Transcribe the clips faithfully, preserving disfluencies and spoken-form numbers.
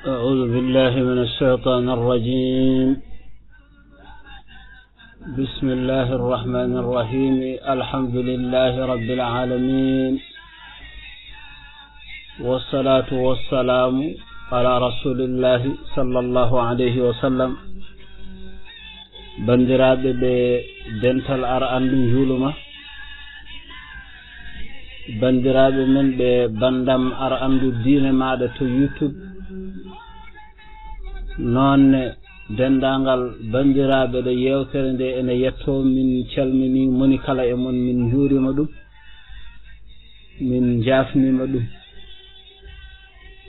أعوذ بالله من الشيطان الرجيم. بسم الله الرحمن الرحيم. الحمد لله رب العالمين. والصلاة والسلام على رسول الله صلى الله عليه وسلم. Banndiraaɓe ɓe dental Ar Anndu Njuuluma, banndiraaɓe men ɓe banndam Ar Anndu Diine Maaɗa to YouTube, noon ne denndaangal banndiraaɓe ɗo yeewtere nde ene yettoo, min calminii moni kala e mon, min njuuriima ɗum, min njaafniima ɗum.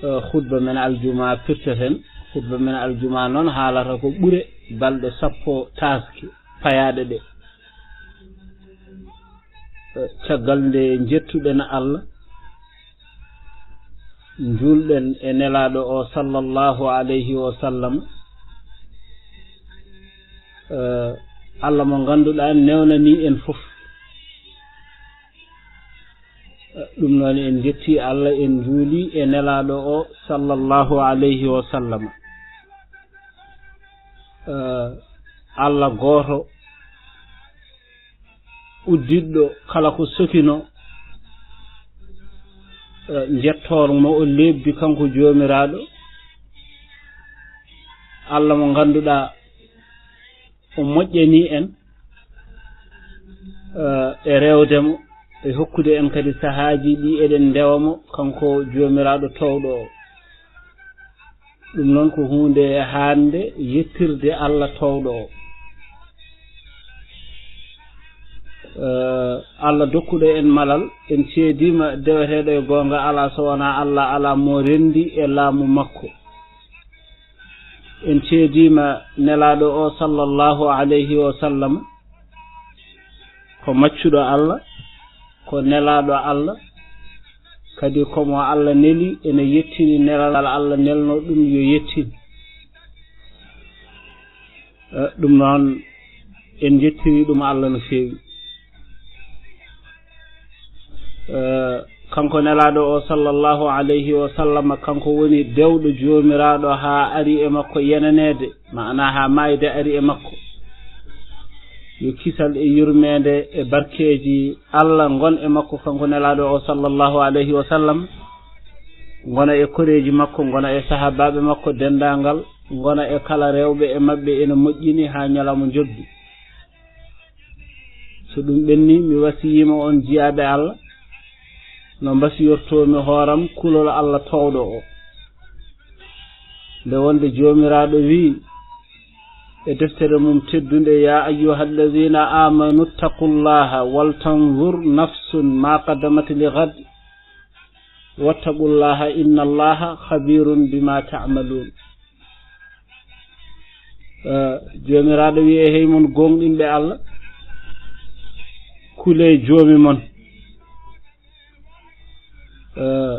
Eh, khutba men aljuma pirteten. Khutba men aljuma noon haalata ko ɓure balɗe sappo taaske payaaɗe ɗe. Eh, caggal nde njettuɗen Allah, njuulɗen e Nelaaɗo o sallallahu alayhi wa sallam. Eh, Allah mo ngannduɗaa newnanii en fof. Ɗum noon, en njettii Allah, en njuulii e Nelaaɗo o sallallahu alayhi wa sallam. Eh, Allah gooto, uddiɗɗo kala ko sokinoo, eh, njettoor mo o leebdi kanko Joomiraaɗo, Allah mo ngannduɗaa o moƴƴanii en, eh, e rewde mo, e hokkude en kadi sahaaji ɗi eɗen ndewa mo, kanko Joomiraaɗo toowɗo o. Ɗum noon ko huunde haande yettirde Allah toowɗo o. Eh, Allah dokkuɗo en malal, en ceediima deweteeɗo e goonga alaa so wonaa Allah, alaa mo renndi e laamu makko. En ceediima Nelaaɗo o sallallahu alayhi wa sallam, ko maccuɗo Allah, ko nelaaɗo Allah, kadi ko mo Allah neli, ene yettini nelal ngal Allah nelno ɗum yo yettin. Eh, ɗum noon, en njettiri ɗum Allah no feewi. Eh, kanko Nelaaɗo o sallallahu alayhi wa sallam, kanko woni dewɗo Joomiraaɗo haa ari e makko yenaneede, maanaa haa maayde ari e makko. Yo kisal e yurmeende e barkeeji Allah ngon e makko, kanko Nelaaɗo o sallallahu alayhi wa sallam, ngona e koreeji makko, ngona e sahaabaaɓe makko denndaangal, ngona e kala rewɓe e maɓɓe ene moƴƴini haa ñalawma njoɓdi. So ɗum ɓenni, mi wasiyiima on jiyaaɓe Allah, no mbasiyortoomi hooram kulol Allah toowɗo o. Nde wonde Joomiraaɗo wi'i e deftere mum teddunde, "Ya ayyuhallazina amanu taqullaha wal tanzur nafsun ma qaddamat li ghad, wattaqullaha innallaha khabirun bima ta'malun." Eh, Joomiraaɗo wi'i, "Hey mon gooŋɗinɓe Allah, kulee Joomi mon." Eh,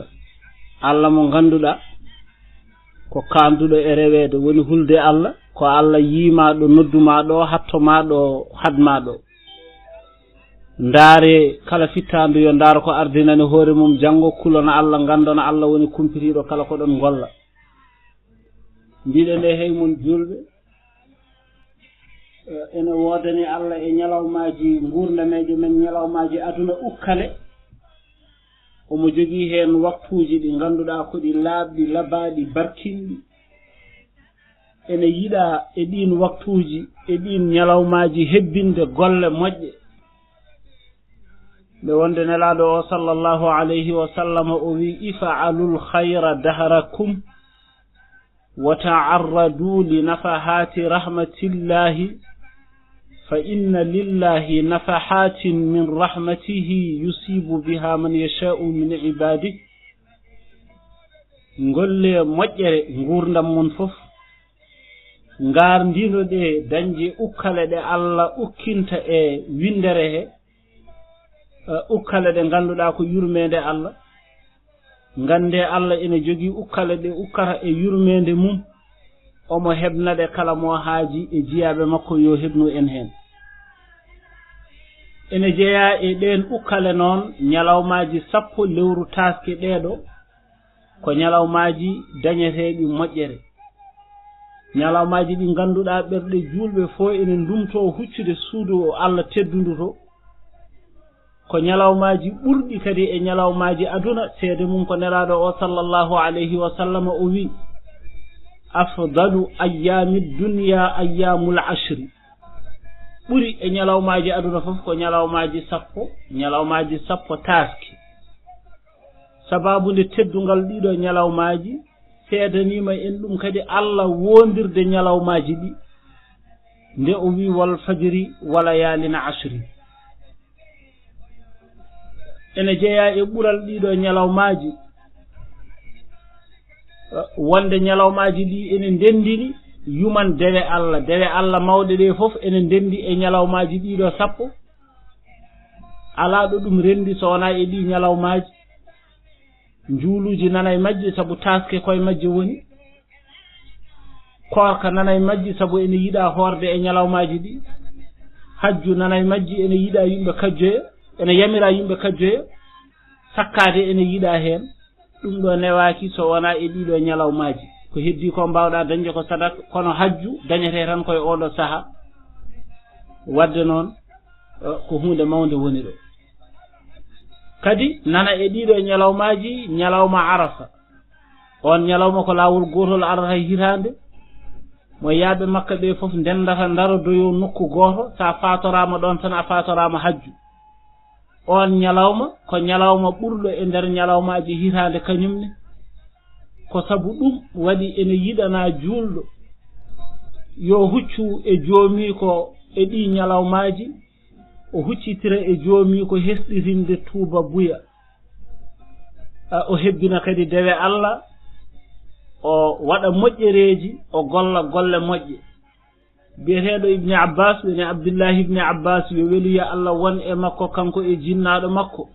Allah mo ngannduɗaa ko kaanduɗo e reweede, woni hulde Allah, ko Allah yiimaa ɗo, noddumaa ɗo, hattomaa ɗo, haɗmaa ɗo. Ndaare kala fittaandu, yo ndaar ko ardinani hoore mum janngo, kulana Allah, nganndana Allah woni kumpitiiɗo kala ko ɗon ngolla. Mbiɗen e hey mon juulɓe, eh, ene woodani Allah e ñalawmaaji nguurdameeje men, ñalawmaaji aduna ukkale. Omo jogii heen waktuuji ɗi ngannduɗaa ko ɗi laaɓɗi, labaaɗi, barkinɗi. Ene yiɗaa e ɗiin waktuuji, e ɗiin ñalawmaaji hebbinde golle moƴƴe. Nde wonde Nelaaɗo o sallallahu alayhi wa sallam o wi'i, "If'alul khayra dahrakum, wa ta'arradu li nafahaati rahmatillahi, fa inna lillahi nafahaatin min rahmatihi yusibu biha man yasha'u min ibadihi." Ngolle moƴƴere nguurndam mon fof, ngaarndino ɗe dañde ukkale ɗe Allah ukkinta e winndere he, eh, ukkale ɗe ngannduɗaa ko yurmeende Allah. Nganndee Allah ene jogii ukkale ɗe ukkata e yurmeende mum. Omo heɓna ɗe kala mo haaji e jiyaaɓe makko, yo heɓnu en heen. Ene jeyaa e ɗeen ukkale noon ñalawmaaji sappo lewru taaske ɗeeɗo, Ko ñalawmaaji dañeteeɗi moƴƴere. Ñalawmaaji ɗi ngannduɗaa ɓerɗe juulɓe fof ene ndumtoo huccude suudu o Allah teddundu to. Ko ñalawmaaji ɓurɗi kadi e ñalawmaaji aduna, seede mum ko Nelaaɗo o sallallahu alayhi wa sallam o wi: "Afdalu ayyaami dunya ayyaamul ashri." Ɓuri e ñalawmaaji aduna fof ko ñalawmaaji sappo, ñalawmaaji sappo taaske. Sabaabu nde teddungal ɗiɗo ñalawmaaji, seedaniima en ɗum kadi Allah wondirde ñalawmaaji ɗi, nde o wi: "Wal fajri wa layaalin ashri." Ene jeyaa e ɓural ɗiɗo ñalawmaaji, wonde ñalawmaaji ɗi ene ndenndini yuman dewe Allah. Dewe Allah mawɗe ɗe fof ene ndenndi e ñalawmaaji ɗiɗo sappo. Alaa ɗo ɗum renndi so wonaa e ɗi ñalawmaaji. Njuuluuji nana e majji sabu taaske koye majje woni. Koorka nana e majji sabu ene yiɗaa hoorde e ñalawmaaji ɗi. Hajju nana e majji, ene yiɗaa yimɓe kajjoya, ene yamiraa yimɓe kajjoya. Sakkaade ene yiɗaa heen. Ɗum ɗo newaaki so wonaa e ɗiɗo ñalawmaaji. Ko heddii ko mbaawɗaa dañde ko sadak, kono hajju dañetee tan koye oɗo saha. Wadde noon, eh, ko huunde mawnde woni ɗo. Kadi nana e ɗiɗo ñalawmaaji, ñalawma Arafa. On ñalawma ko laawol gootol arata e hitaande. Mo yaaɓe Makka ɓe fof ndendata, ndarodoyo nokku gooto. Sa faatoraama ɗon tan, a faatoraama hajju. On ñalawma ko ñalawma ɓurɗo e nder ñalawmaaji hitaande kañum ne. Ko sabu ɗum waɗi ene yiɗanaa juulɗo yo huccu e joomiiko e ɗi ñalawmaaji, o huccitira e joomiiko hesɗitinde tuubabuya. A, o hebbina kadi dewe Allah, o waɗa moƴƴereeji, o golla golle moƴƴe. Biyeteeɗo Ibni Abbas, woni Abdullahi Ibni Abbas, yo weluya Allah won e makko, kanko e jinnaaɗo makko.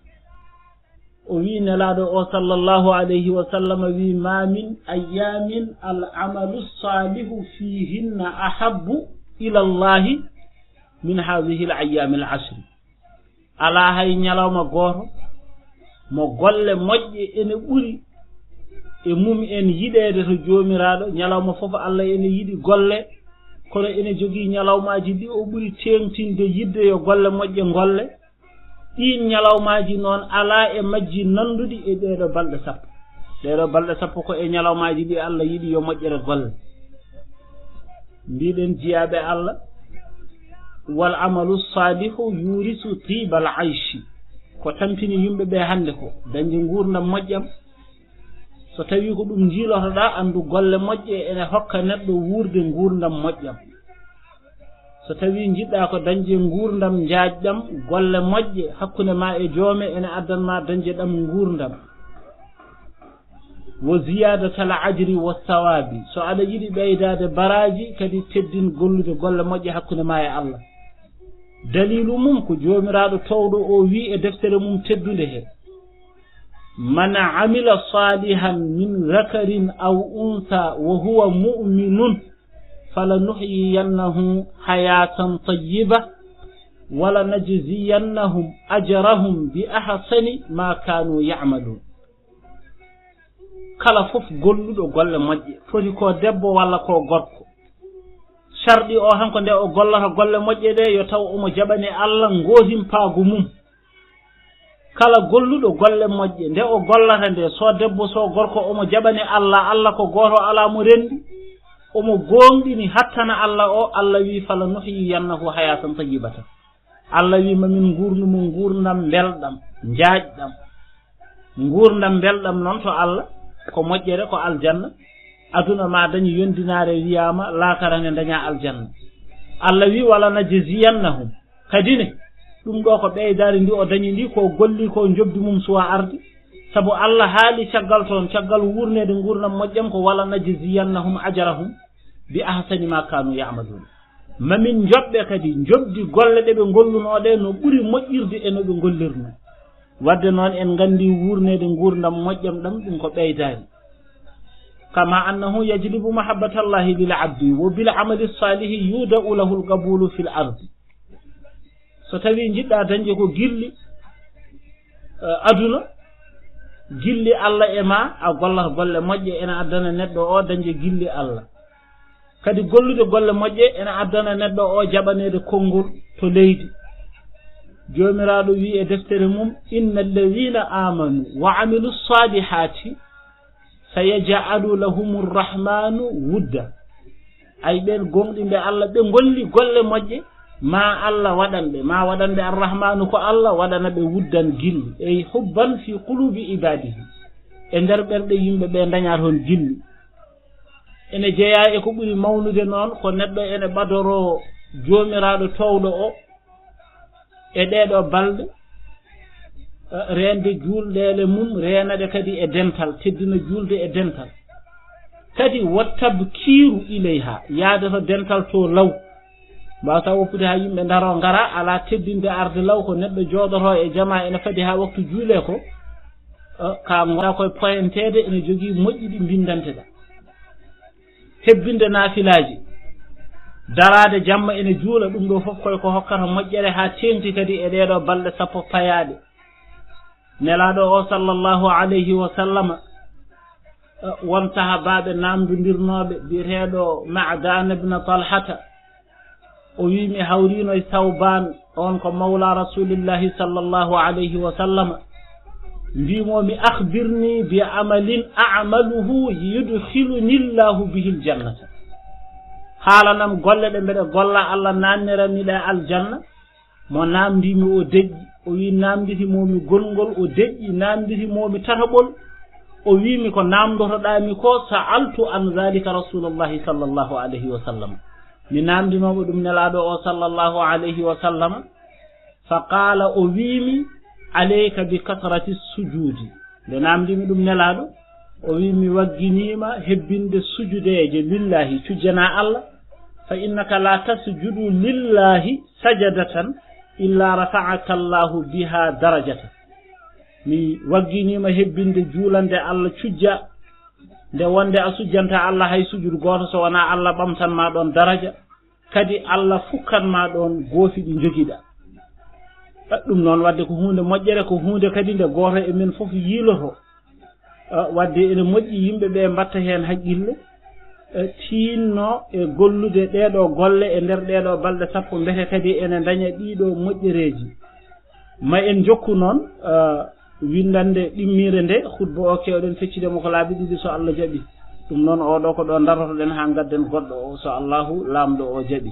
O wi Nelaaɗo o sallallahu alayhi wa sallam wi: "Ma min ayyamin al amalu salihu fihinna ahabbu ila Allahi min hadhihi al ayyami al ashri." Alaa hay ñalawma gooto mo golle moƴƴe ene ɓuri e mum en yiɗeede to Joomiraaɗo. Ñalawma fof Allah ene yiɗi golle, kono ene jogii ñalawmaaji ɗi o ɓuri teeŋtinde yiɗde yo golle moƴƴe ngolle. Ɗiin ñalawmaaji noon alaa e majji nannduɗi e ɗeeɗo balɗe sappo. Ɗeeɗo balɗe sappo ko e ñalawmaaji ɗi Allah yiɗi yo moƴƴere golle. Mbiɗen jiyaaɓe Allah, wal amalu salihu yurisu tibal ayshi. Ko tampini yimɓe ɓe hannde ko dañde nguurndam moƴƴam. So tawii ko ɗum njiilotoɗaa, anndu golle moƴƴe ene hokka neɗɗo wuurde nguurndam moƴƴam. So tawii njiɗɗaa ko dañde nguurndam njaajɗam, golle moƴƴe hakkunde ma e joome ene addan ma dañde ɗam nguurndam. Wo ziyadatal ajri wo sawaabi. So aɗa yiɗi ɓeydaade baraaji, kadi teddin gollude golle moƴƴe hakkunde ma e Allah. Daliilu mum ko Joomiraaɗo toowɗo o wi e deftere mum teddunde he: "Man amila salihan min zakarin aw unsa wa huwa mu'minun falanuhyiyannahu hayatan tayyiba wala najziyannahum ajrahum bi ahsani ma kanu ya'malun." Kala fof golluɗo golle moƴƴe, foti ko debbo walla ko gorko. Sarɗi o hanko nde o gollata golle moƴƴe ɗe, yo taw omo jaɓani Allah ngootimpaagu mum. Kala golluɗo golle moƴƴe, nde o gollata nde, so debbo so gorko, omo jaɓani Allah, Allah ko gooto alaa mo renndi, omo gooŋɗini hattana Allah o, Allah wi: "Fala nuhyiyannahu hayatan tayyibatan." Allah wi: "Ma min nguurnu mo nguurndam mbelɗam, njaajɗam." Nguurndam mbelɗam noon to Allah, ko moƴƴere, ko aljanna. Aduna ma dañ yondinaare wiyaama, laakara ne daña aljanna. Allah wi: "Wala najziyannahum." Kadi ne, ɗum ɗo ko ɓeydaari ndi o dañi ndi, ko golli ko njoɓdi mum suwa arde. Sabu Allah haali caggal toon, caggal wuurneede nguurndam moƴƴam ko: "Wala najziyannahum ajrahum bi ahsani ma kanu ya'malun." Ma min njoɓɓe kadi njoɓdi golle ɗe ɓe ngollunoo ɗe no ɓuri moƴƴirde e no ɓe ngollirnoo. Wadde noon en nganndi wuurneede nguurndam moƴƴam ɗam ɗum ko ɓeydaari. Kama annahu yajlibu mahabbatallahi lil abdi wa bil amali salihi yuda'u lahul qabulu fil ardi. So tawii njiɗɗaa dañde ko gilli, eh, aduna, gilli Allah e ma, a gollat golle moƴƴe, ene addana neɗɗo o dañde gilli Allah. Kadi gollude golle moƴƴe ene addana neɗɗo o jaɓaneede konngol to leydi. Joomiraaɗo wi'i e deftere mum, "Inna alladhina amanu wa amilu salihati sayaj'alu lahumur rahmanu wudda." Ay ɓen gomɗimɓe Allah, ɓe golli golle moƴƴe, ma Allah waɗan ɓe, ma waɗan ɓe Arrahmanu ko Allah waɗana ɓe wuddan gilli, ey hubban fi qulubi ibadihi, e nder ɓerɗe yimɓe ɓe daña toon gilli. Ene jeyaa e ko ɓuri mawnude noon, ko neɗɗo ene ɓadoroo Joomiraaɗo toowɗo o e ɗee ɗoo balɗe, eh, reende juulɗeele mum, reena ɗe kadi e dental, teddina juulde e dental. Kadi, wa tabkiiru ilayha, yaade to dental to law. Mbaasa woppude haa yimɓe ndaroo, ngara, alaa teddinde arde law, ko neɗɗo jooɗotoo e jamaa ene fadi haa waktu juulee ko, eh, ka ngonaa koye poyenteede, ene jogii moƴƴi ɗi mbindanteɗaa. Hebbinde naafilaaji, daraade jamma ene juula, ɗum ɗo fof koye ko hokkata moƴƴere haa teeŋti kadi e ɗee ɗoo balɗe sappo payaaɗe. Nelaaɗo o sallallahu alayhi wa sallama, eh, won sahabaaɓe naamndondirnooɓe, biyeteeɗo Ma'dan ibn Talhata, o wi, mi hawriino e Sawbaan, on ko mawla Rasulillahi sallallahu alayhi wa sallama. Mbimo mi, "Akhbirni bi amalin a'maluhu yudkhiluni Allahu bihi aljannata." Haalanam golle ɗe mbeɗa golla, Allah naannira mi ɗe aljanna. Mo naamndimi o deƴƴi, o wi, naamnditimomi gonngol, o deƴƴi, naamnditimomi tataɓol, o wi mi, ko naamndotoɗaa mi ko, sa'altu an dhalika Rasulallahi sallallahu alayhi wa sallam. Mi naamndinooma ɗum Nelaaɗo o sallallahu alayhi wa sallam. Fa qaala, o wi mi, alayka bi kasrati sujuudi. Nde naamndimi ɗum Nelaaɗo, o wi, mi wagginiima hebbinde sujudeeje lillahi, cujjanaa Allah. Fa innaka la tasjudu lillahi sajadatan illa rafa'aka Allahu biha darajatan. Mi wagginiima hebbinde juulande Allah, cujja, nde wonde a sujjanta Allah hay sujudu gooto so wonaa Allah ɓamtan ma ɗoon daraja. Kadi Allah fukkan ma ɗoon goofi ɗi njogiɗaa. Ɗum noon, wadde ko huunde moƴƴere, ko huunde kadi nde gooto e men fof yiiloto. Eh, wadde ene moƴƴi yimɓe ɓe mbatta heen haqqille, eh, tiinno e gollude ɗee ɗoo golle e nder ɗee ɗoo balɗe sappo, mbete kadi ene ndaña ɗii ɗoo moƴƴereeji. Ma en njokku noon, eh, winndannde ɗimmiire nde, khutba o keewɗen feccude mo ko laabi ɗiɗi so Allah jaɓi. Ɗum noon, oo ɗoo ko ɗo darotoɗen haa ngadden goɗɗo o, so Allahu Laamɗo o jaɓi.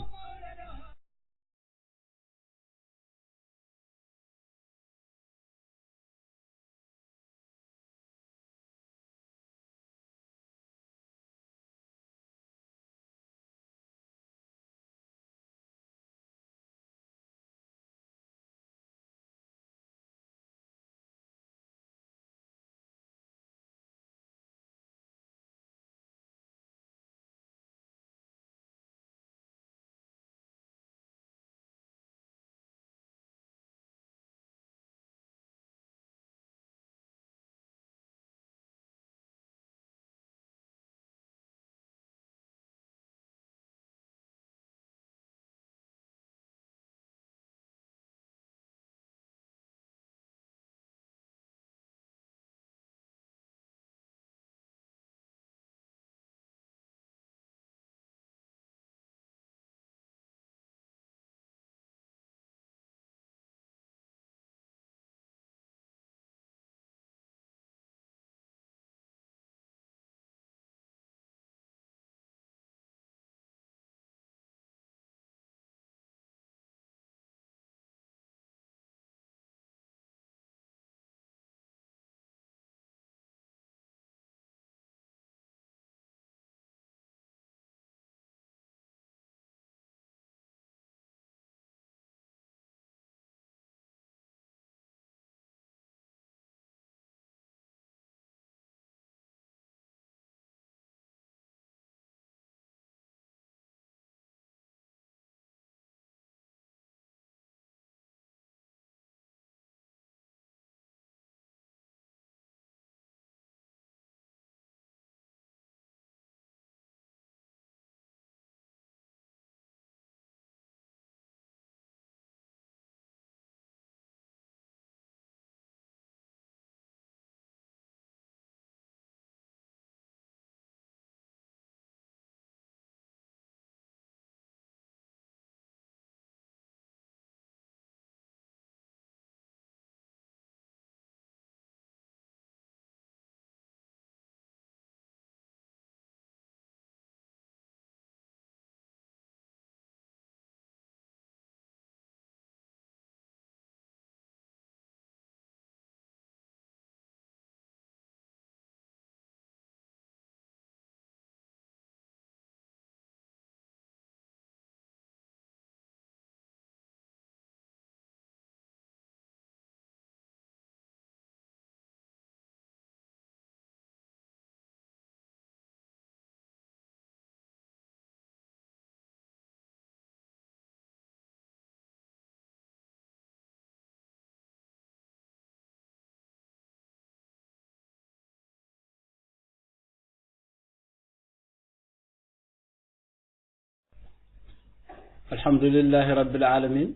Alhamdulillahi Rabbil Alamin.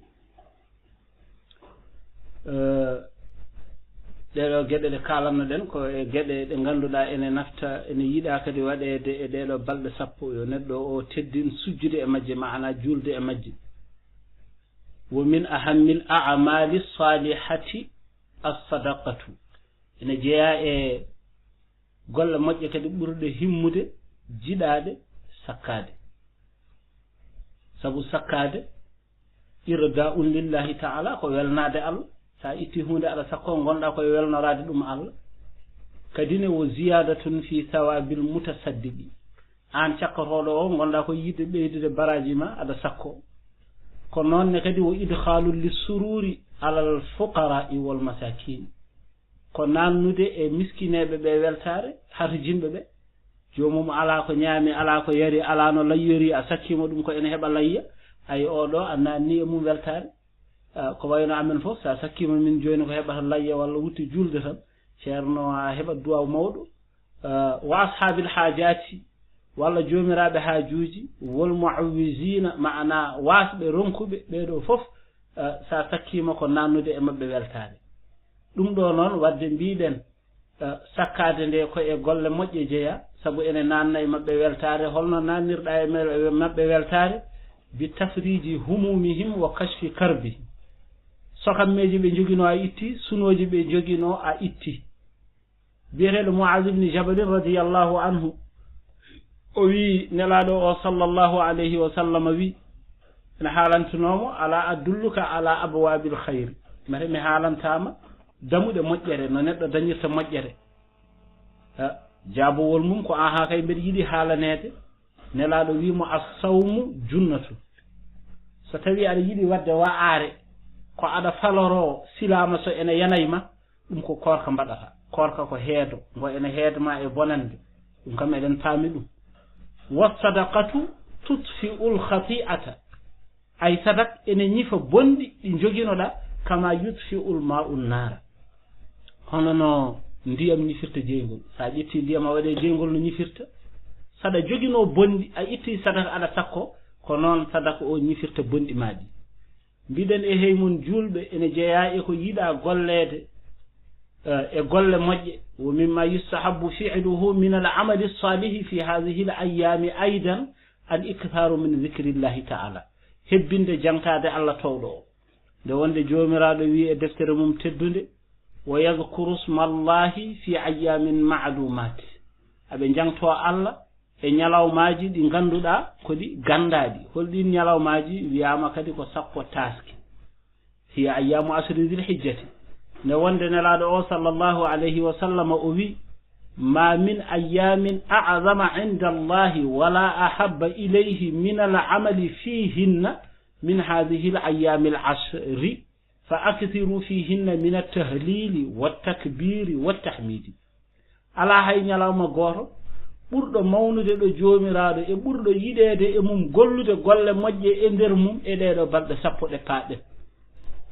Eh, ɗeɗo geɗe ɗe kaalanno ɗen ko e geɗe ɗe ngannduɗaa ene nafta, ene yiɗaa kadi waɗeede e ɗeɗo balɗe sappo, yo neɗɗo o teddin sujjude e majje, maana juulde e majje. Wo min ahammil a'maali saalihati as-sadaqatu. Ene jeyaa e golle moƴƴe kadi ɓurɗe himmude, jiɗaaɗe, sakkaade. Sabu sakkaade, irda'un lillahi ta'ala, ko welnaade Allah. Sa itti huunde aɗa sakko, ngonɗa koye welnoraade ɗum Allah. Kadi ne wo ziyadatun fi sawabil mutasaddiqi. Aan cakkotooɗo o, ngonɗa ko yiɗde ɓeydude baraaji ma, aɗa sakko. Ko noon ne kadi wo idkhaalul li sururi alal fuqara'i wal masakin. Ko naannude e miskineeɓe ɓe weltaare, harjinɓe ɓe. Joomum alaa ko ñaami, alaa ko yari, alaa no layyori, a sakkiima ɗum ko ene heɓa layya. Ay, oɗo a naanni e mum weltaare. Ah, ko wayno amen fof, sa sakkiima min jooni ko heɓata layya walla wutte juulde tan, ceerno a heɓat duwaaw mawɗo. Ah, wa ashaabil haajaati, walla joomiraaɓe haajuuji, wal muawwisiina, maana waasɓe ronkuɓe, ɓeeɗo fof, ah, sa sakkiima ko naannude e maɓɓe weltaare. Ɗum ɗo noon, wadde mbiɗen, eh, sakkaade nde ko e golle moƴƴe jeyaa, sabu ene naanna e maɓɓe weltaare. Holno naannirɗa e me-, e maɓɓe weltaare? Bi tafriji humumihim wa kashfi karbihim. Sokammeeji ɓe njoginoo a itti, sunooji ɓe njoginoo a itti. Biyeteeɗo Muaz ibn Jabalin radiyallahu anhu, o wi Nelaaɗo o sallallahu alayhi wa sallam wi, ene haalantunoomo, "Ala adulluka ala abwabil khayr?" Mate mi haalantaama damuɗe moƴƴere, no neɗɗo dañirta moƴƴere? Ha, jaabowol mum ko, "Aha kay, mbeɗa yiɗi haalaneede." Nelaaɗo wi mo, "As-sawmu junnatu." So tawi aɗa yiɗi waɗde wa'aare, ko aɗa faloroo silaama so ene yanay ma, ɗum ko koorka mbaɗata. Koorka ko heedo, ngo ene heedma e bonande. Ɗum kam eɗen paami ɗum. "Wa sadaqatu tutfi'ul khati'ata." Ay, sadak ene ñifa bonɗi ɗi njoginoɗa, "kama yutfi'ul ma'u nara." Hono no ndiyam ñifirta jeyngol. Sa ƴetti ndiyam a waɗe jeyngol no ñifirta. Saɗa joginoo bonɗi, a itti sadak aɗa sakko, ko noon sadak o ñifirta bonɗi ma ɗi. Mbiɗen e hey mon juulɓe, ene jeyaa e ko yiɗaa golleede, eh, e golle moƴƴe. Wo mimma yustahabbu fi'luhu min al amali salihi fi hadhihi al ayyami aidan al iktharu min zikrillahi ta'ala. Hebbinde jangtaade Allah towɗo o. Nde wonde Joomiraaɗo wi e deftere mum teddunde, "Wa yadhkuru smallahi fi ayyamin ma'lumat." Aɓe jangto Allah e ñalawmaaji ɗi ngannduɗaa ko ɗi ganndaaɗi. Hol ɗiin ñalawmaaji? Wiyaama kadi ko sappo taaske. Hiya ayyaamu ashri Zil Hijjati. Nde wonde Nelaaɗo o sallallahu alayhi wa sallam o wi, "Ma min ayyaamin a'zama inda Allahi wala ahabba ilayhi min al amali fihinna min hadhihi al ayyaami al ashri, fa akthiru fihinna min at tahlili wat takbiri wat tahmidi." Alaa hay ñalawma gooto ɓurɗo mawnude ɗo Joomiraaɗo e ɓurɗo yiɗeede e mum gollude golle moƴƴe e nder mum e ɗeeɗo balɗe sappo ɗe paaɗen.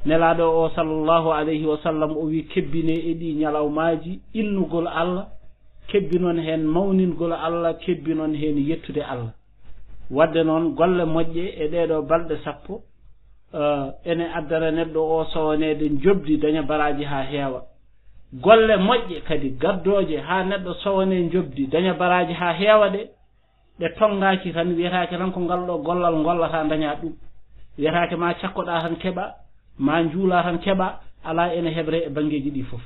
Nelaaɗo o sallallahu alayhi wa sallam o wi, "Kebbine e ɗi ñalawmaaji innugol Allah, kebbinon heen mawningol Allah, kebbinon heen yettude Allah." Wadde noon, golle moƴƴe e ɗeeɗo balɗe sappo, eh, ene addana neɗɗo o sowaneede njoɓdi, daña baraaji haa heewa. Golle moƴƴe kadi gaddooje haa neɗɗo sowane njoɓdi, daña baraaji haa heewa ɗe, ɗe tonngaaki tan, wiyetaake tan ko ngal ɗo gollal ngollata daña ɗum. Wiyetaake ma cakkoɗa tan keɓa, ma njuula tan keɓa, alaa, ene heɓre e banngeeji ɗi fof.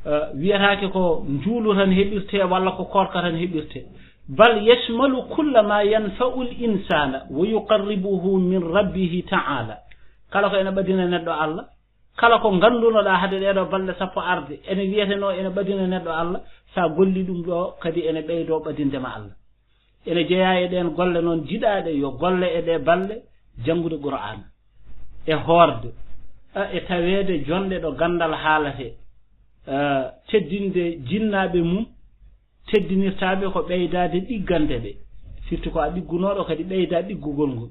Eh, wiyetaake ko njuulu tan heɓirte walla ko koorka tan heɓirte. Bal yashmalu kulla ma yanfa'u l insana wa yuqarribuhu min rabbihi ta'ala. Kala ko ene ɓadina neɗɗo Allah, kala ko nganndunoɗaa hade ɗeeɗo balɗe sappo arde, ene wiyetenoo ene ɓadina neɗɗo Allah, sa golli ɗum ɗo kadi ene ɓeydoo ɓadinde ma Allah. Ene jeyaa e ɗeen golle noon jiɗaaɗe, yo golle e ɗe balɗe, janngude Qur'aana, e hoorde, a, e taweede jonɗe ɗo ganndal haalatee, a, teddinde jinnaaɓe mum, teddinirtaaɓe ko ɓeydaade ɗiggande ɓe, firti ko a ɗiggunooɗo kadi ɓeyda ɗiggugol ngol,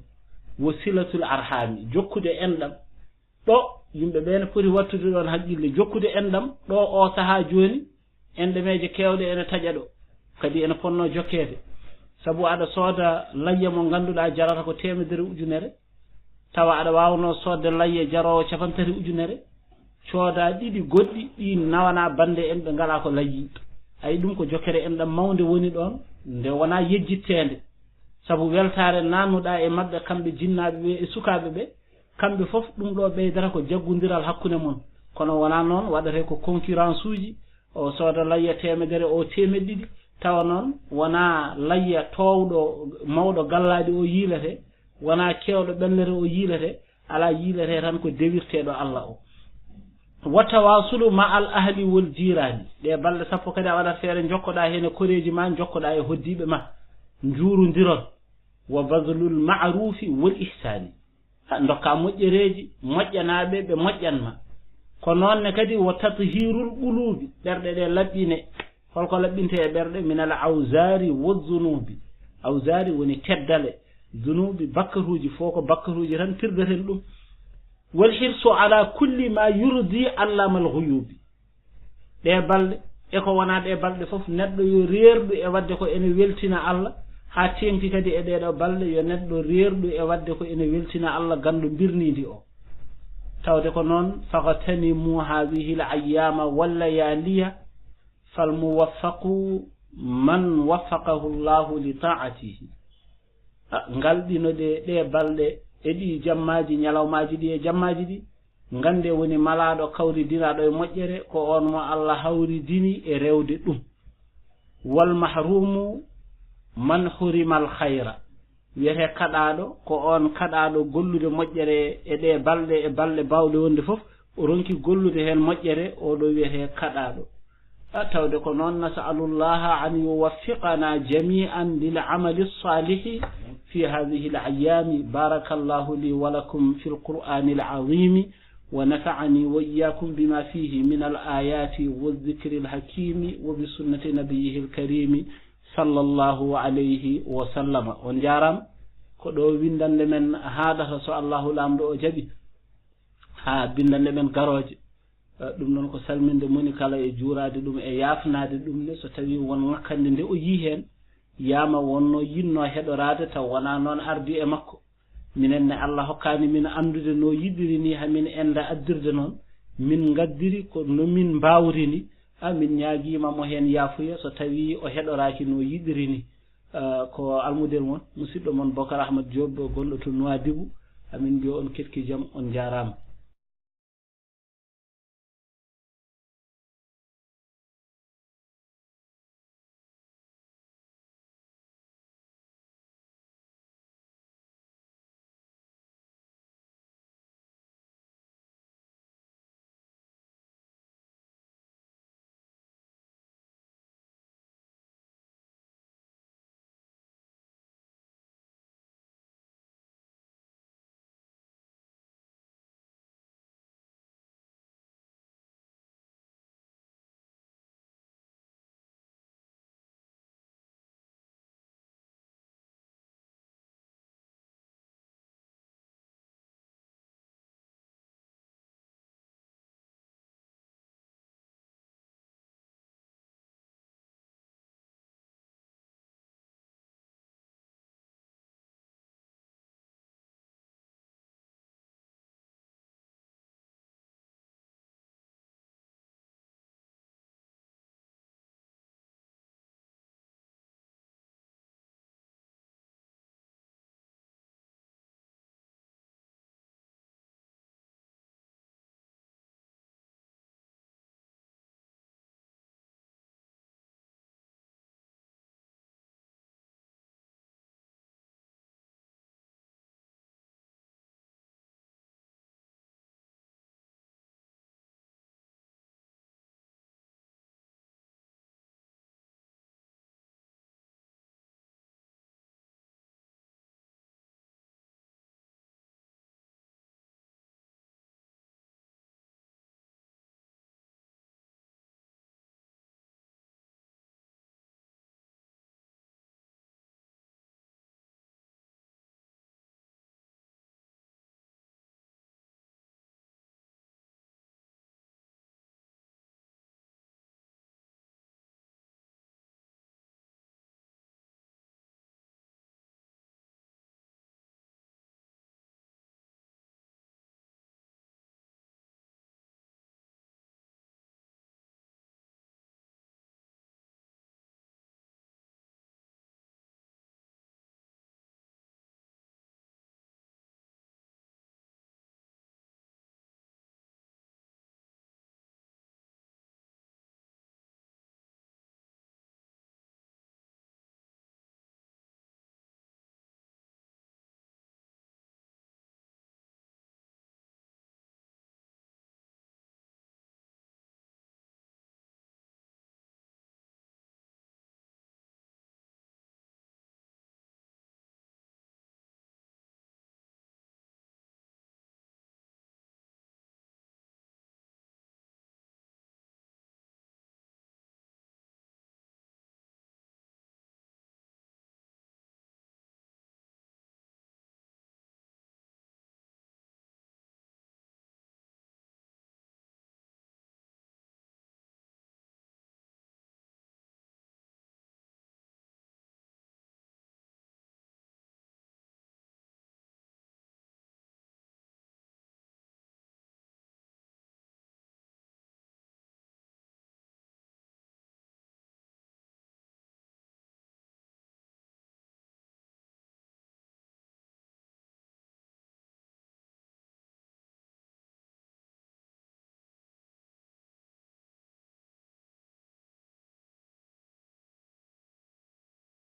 wo silatul arhami, jokkude enɗam, ɗo yimɓe ɓe ne poti wattude ɗoon haqqille, jokkude enɗam, ɗo o sahaa jooni, enɗameeje keewɗe ene taƴa ɗo, kadi ene potnoo jokkeede. Sabu aɗa sooda layya mo ngannduɗaa jarata ko teemedere ujunere, tawa aɗa waawnoo soodde layya jaroowo capantati ujunere, cooda ɗiɗi goɗɗi ɗi nawana bannde en ɓe ngalaa ko layyi. Ay ɗum ko jokkere en ɗam mawnde woni ɗoon, nde wonaa yejjitteende. Sabu weltaare nannuɗaa e maɓɓe kamɓe jinnaaɓe ɓe e sukaaɓe ɓe, kamɓe fof ɗum ɗo ɓeydata ko jaggondiral hakkunde mon. Kono wonaa noon, waɗate ko concurrence uji, o sooda layya teemedere, o teemeɗɗe ɗiɗi, tawa noon wonaa layya toowɗo mawɗo gallaaɗi o yiilete, wonaa keewɗo ɓellere o yiilete, alaa yiilete tan ko dewirteeɗo Allah o. Wa tawasulu ma al ahli wal jirani. Ɗe balɗe sappo kadi a waɗat feere jokkoɗaa heen e koreeji ma, jokkoɗaa e hoddiiɓe ma. Njuurondiron. Wa bazlul ma'rufi wal ihsani. A ndokka moƴƴereeji, moƴƴanaaɓe ɓe moƴƴan ma. Ko noon ne kadi wa tathirul qulubi, ɓerɗe ɗe laɓɓine. Holko laɓɓinte e ɓerɗe? Min al awzari wa zunubi. Awzari woni teddale, zunubi bakkaruuji, fof ko bakkaruuji tan pirdaten ɗum. Wal hirsu ala kulli ma yurdi allama al ghuyubi. Ɗe balɗe e ko wonaa ɗe balɗe fof, neɗɗo yo reerɗu e waɗde ko ene weltina Allah, haa teeŋti kadi e ɗeeɗo balɗe, yo neɗɗo reerɗu e waɗde ko ene weltina Allah, ganndo mbirniindi o. Tawde ko noon, faqtanimu hadhihi al ayyama wal layaliya, fal muwaffaqu man waffaqahu Allahu li ta'atihi. A, ngalɗino ɗe, ɗe balɗe e ɗi jammaaji, ñalawmaaji ɗi e jammaaji ɗi, ngannde woni malaaɗo kawridinaaɗo e moƴƴere, ko oon mo Allah hawridini e rewde ɗum. Wal mahrumu man hurimal khayra. Wiyetee kaɗaaɗo, ko oon kaɗaaɗo gollude moƴƴere e ɗe balɗe, e balɗe baawɗe wonde fof, o ronki gollude heen moƴƴere, o ɗo wiyetee kaɗaaɗo. A, tawde ko noon, nasalullaha an yuwaffiqana jami'an lil amali salihi fi hadhihi al ayyami. Barakallahu li wa lakum fil Qur'anil azimi wa nafa'ani wa iyyakum bima fihi min al ayati wa dhikril hakimi wa bi sunnati nabiyyihil karimi sallallahu alayhi wa sallama. On njaaraama. Ko ɗo winndannde men haaɗata, so Allahu Laamɗo o jaɓi, haa binndannde men garooje. Eh, ɗum noon ko salminde moni kala e juuraade ɗum e yaafnaade ɗum ne, so tawii won ŋakkanɗe nde o yii heen, yaama wonnoo yiɗnoo heɗoraade taw wonaa noon ardi e makko. Minen ne, Allah hokkaani min anndude no yiɗiri ni, hamin enda addirde noon, min ngaddiri ko no min mbaawri ni. A, min ñaagiima mo heen yaafuya so tawii o heɗoraaki no yiɗiri ni. Eh, ko almudel mon, musidɗo mon Bokar Ahmad Diop, gonɗo to Nouadhibou. Amin mbiya on ketki jam, on njaaraama.